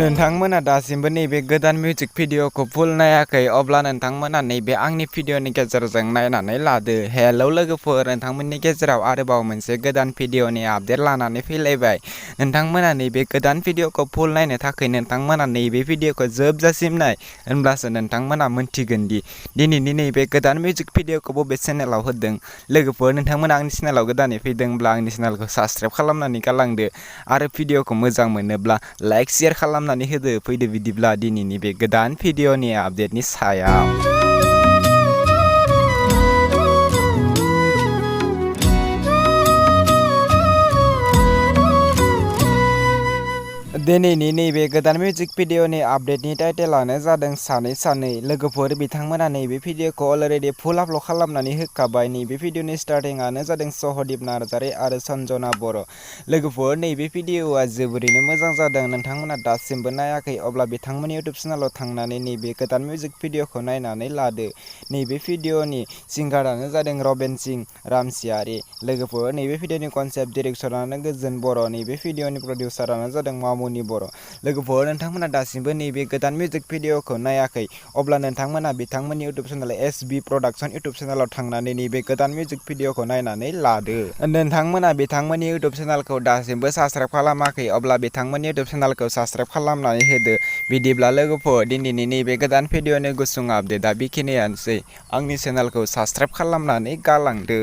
नोंथांमोना दासिमबो नैबे गोदान मिउजिक भिडिअखौ फुल नायाखै अब्ला नोंथांमोना नैबे आंनि भिडिअनि गेजेरजों नायनानै लादो। हेलौ लोगोफोर, नोंथांमोननि गेजेराव आरोबाव मोनसे गोदान भिडिअनि आपडेट लानानै फैलायबाय। नोंथांमोना नैबे गोदान भिडिअखौ फुल नायनो थाखाय नोंथांमोना नैबे भिडिअखौ जोबजासिम नाय, होनब्लासो नोंथांमोना मोनथिगोन दि दिनैनि नैबे गोदान मिउजिक भिडिअखौ बबे चेनेलाव होदों। लोगोफोर, नोंथांमोना आंनि चेनेलाव गोदानै फैदोंब्ला आंनि चेनेलखौ साबस्क्राइब खालामनानै गालांदो आरो भिडिअखौ मोजां मोनोब्ला लाइक शेयार खालामनानै होदो। फैदो बिदिब्ला दिनैनि बे गोदान भिडिअनि आपडेटनि सायाव। दिनैनि नैबे गोदान मिउजिक भिडिअनि आपडेटनि टाइटेलानो जादों सानै सानै। लोगोफोर, बिथांमोना नैबे भिडिअखौ अलरेडि फुल आपल'ड खालामनानै होखाबाय। नैबे भिडिअनि स्टार्टिंआनो जादों सहदीप नार्जारी आरो सन्जना बर'। लोगोफोर, नैबे भिडिअआ जोबोरैनो मोजां जादों। नोंथांमोना दासिमबो नायाखै अब्ला बिथांमोननि इउटुब चेनेलाव थांनानै नैबे गोदान मिउजिक भिडिअखौ नायनानै लादो। नैबे भिडिअनि सिंगारानो जादों रबेन सिं रामसियारि। लोगोफोर, नैबे भिडिअनि कनसेप्ट डिरेक्टरानो गोजोन बर'। नैबे भिडिअनि प्रडिउसारानो जादों मामुनि बर'। लोगोफोर, नोंथांमोना दासिमबो नैबे गोदान मिउजिक भिडिअखौ नायाखै अब्ला नोंथांमोना बिथांमोननि इउटुब चेनेल एसबि प्रडाक्शन इउटुब चेनेलाव थांनानै नैबे गोदान मिउजिक भिडिअखौ नायनानै लादो। नोंथांमोना बिथांमोननि इउटुब चेनेलखौ दासिमबो साबस्क्राइब खालामाखै अब्ला बिथांमोननि इउटुब चेनेलखौ साबस्क्राइब खालामनानै होदो। बिदिब्ला लोगोफोर, दिनैनि नैबे गोदान भिडिअनि गुसुं आपडेटआ बेखिनियानोसै। आंनि चेनेलखौ साबस्क्राइब खालामनानै गालांदो।